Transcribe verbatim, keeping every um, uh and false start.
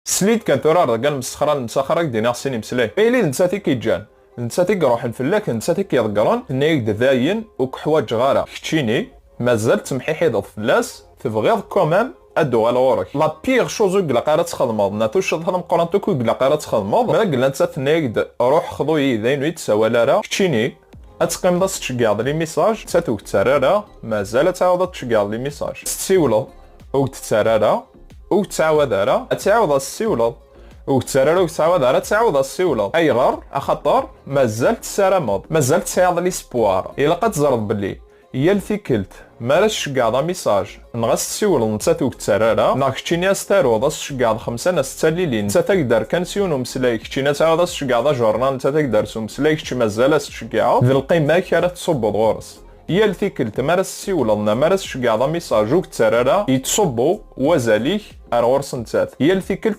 Sli-d kan tura ar deg lmesxra n lemsaxer, ad k-d-iniɣ sin imeslayen. Ma yili d nettat i k-iǧǧan, d nettat i iruḥen fell-ak, d nettat i k-iḍeggren, tenna-yak-d dayen ur k-ḥwaǧeɣ ara. Keččini, mazal temḥiḥideḍ fell-as, tebɣiḍ quand même ad d-uɣal ɣur-k. La pire chose ur ilaq ara ad txedmeḍ, neɣ tuccḍa tameqqrant akk ur ilaq ara ad txedmeḍ, ma yella nettat tenna-yak-d ruḥ xḍu-yi, d ayen ur yi-d-tsawal ara, keččini, ad teqqimeḍ ad s-tceggɛeḍ les messages, nettat ur k-tettarra ara, mazal ad tɛawdeḍ ad tceggɛeḍ les messages. Tessiwleḍ, ur k-tettarra ara, ur k-tettɛawad ara, ad tɛawdeḍ ad s-tessiwleḍ. Ur k-tettarra ara, ur k-tettɛawad ara, ad tɛawdeḍ ad s-tessiwleḍ. Ayɣer? Axaṭer mazal tessarameḍ, mazal tesɛiḍ l'espoir. Ilaq ad teẓreḍ belli yal tikkelt mi ara s-tceggɛeḍ amisaj, neɣ ad s-tessiwleḍ, nettat ur k-tettarra ara, neɣ keččini ad s-taruḍ, ad s-tceggɛeḍ xemsa neɣ setta lilin, nettat ad k-d-terr kan s yiwen umeslay, keččini ad tɛawdeḍ ad s-tceggɛeḍ ajurnal, nettat ad k-d-terr s umeslay, kečč mazal ad s-tceggɛeḍ, d lqima-k ara tettṣubbuḍ ɣur-s. Yal tikkelt mi ara s-tessiwleḍ neɣ mi ara s-tceggɛeḍ amisaj ur k-tettarra ara, yettṣubbu wazal-ik ar ɣur-s nettat. Yal tikkelt